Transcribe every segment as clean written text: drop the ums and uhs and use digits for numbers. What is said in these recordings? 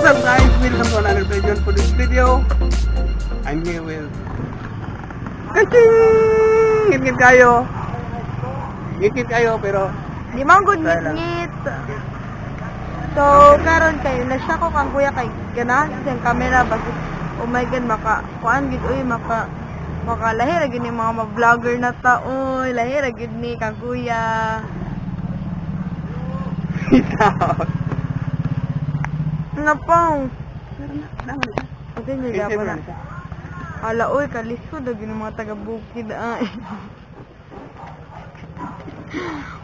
What's up, guys? Welcome to another video. For this video, I'm here with Kaching! Ngit-ngit kayo. Ngit-ngit kayo, pero Di man gud Try lang. Ngit. So, karon kay na siya ko kang kuya kay ganahan sa siyang camera basta, oh my God, maka kuan gid oy, maka maka lahi ra gid ni mga ma-vlogger na ta oy, lahi ra gid ni kang kuya. Peace out. Nga pong. Okay, Eh, nga siyempre na. na siya. Ala oy, kalisod ra gid mga taga bukid ay.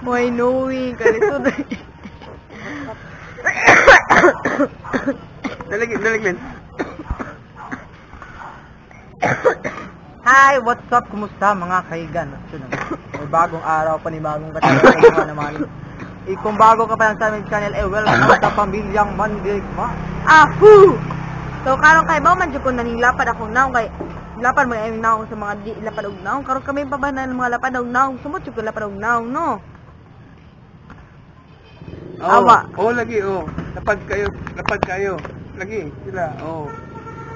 Why knowing kalisod. Dalag, dalag, men. Hi, what's up? Kumusta, mga kaigan? May bagong araw, panibagong katulad naman. Eh, kung bago ka pa lang sa aming channel, eh, welcome sa pamilyang Mandirigma. Ahu! So karon kay ba man jud ko naninglapad akong naong kay lapad mo ay naong sa mga di lapad og naong, karon kami pa ba na mga lapad og naong, sumot jud ko lapad og naong, no? Oh, Awa. Oh, lagi, oh. Lapad kayo, lapad kayo. Lagi, sila, oh.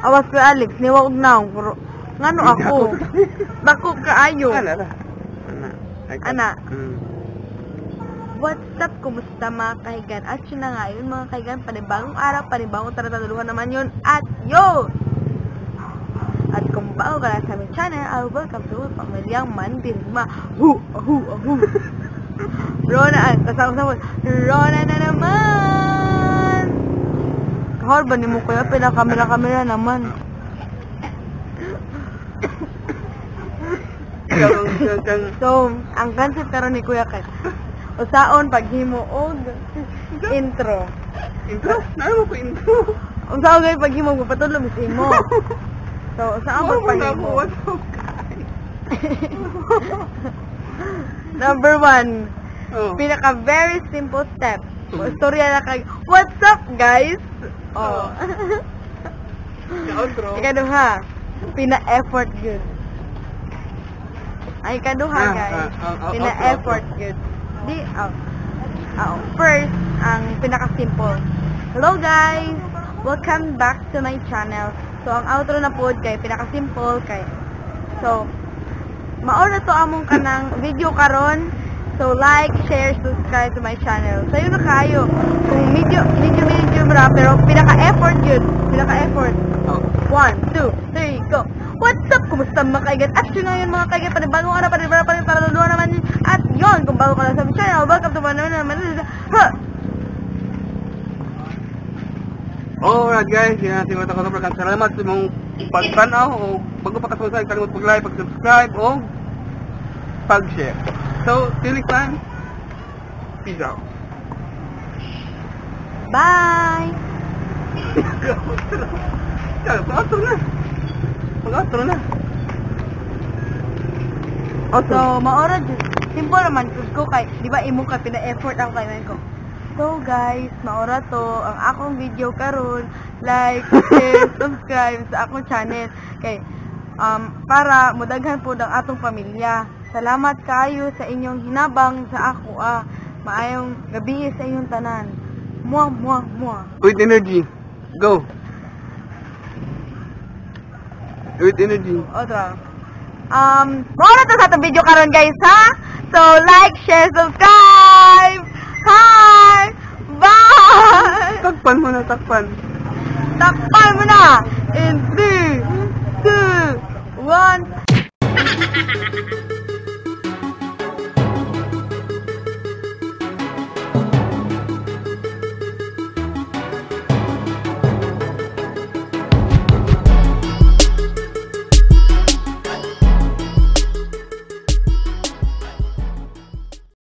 Awas ko Alex niwa og naong pero ngano ako dako kaayo. Ana, ana. Ana. Ay, Ana. What's up? Kumusta, mga kaigan? At yun na nga yun, mga kaigan, panibagong araw, panibagong tarataduluhan naman yun. At yo! At kung bago ka lang sa aming channel, welcome to Pamilyang Mandirigma. Hu! Ahu! Ahu! Rona, kasama sa Rona na naman! Kahor ba ni mo kuya? Pinakamera-kamera naman. Ikaw ang kang So, ang concept karon ni kuya kay usaon paghimo og intro. Intro? Naano mo ko intro? Unsaon gay paghimo magpatudlo mis imo. So, usaon Wala mo na ako, pagpahimo? what's up, guys? Number 1, Oh. pinaka very simple step. Istorya na kay "What's up, guys?" Oh. Ka-outro. Ikaduha, pina-effort gyud. Ay, ikaduha, guys. Pina-effort gyud. Di oh. Oh, first, ang pinaka-simple. "Hello, guys! Welcome back to my channel." So, ang outro na pod kay pinaka-simple kay. So, mao na to among kanang video karon. So, like, share, subscribe to my channel. Sayo na kayo. Kung medyo, medyo, medyo ra, pero pinaka-effort yun. Pinaka-effort. Oh. One, two, three, go! What's up? Kumusta, mga kaigan? At yun nga yun, mga kaigan, panibagong araw, panibagong araw, para naman yun. At yun, kung bago ka lang sa aming channel, welcome to my naman. Ha! Alright guys, yan si Mata Sobrang salamat sa imong pagtanaw o bago pa ka kalimot pag-like, pag-subscribe o pag-share. So, till next time. Peace out. Bye! Mag-outro na. Mag-outro na. So, maora jud. Simple naman jud ko kay, di ba imo ka pina-effort ako kay man ko. So guys, maora to ang akong video karon. Like, share, subscribe sa akong channel kay para mudaghan pod ang atong pamilya. Salamat kaayo sa inyong hinabang sa ako ah. Maayong gabi sa inyong tanan. Muah muah muah. With energy. Go. With energy. Otro. Maora to sa atong video karon, guys, ha. So like, share, subscribe. Hi! Bye! Takpan mo na, takpan. Takpan mo na! In 3,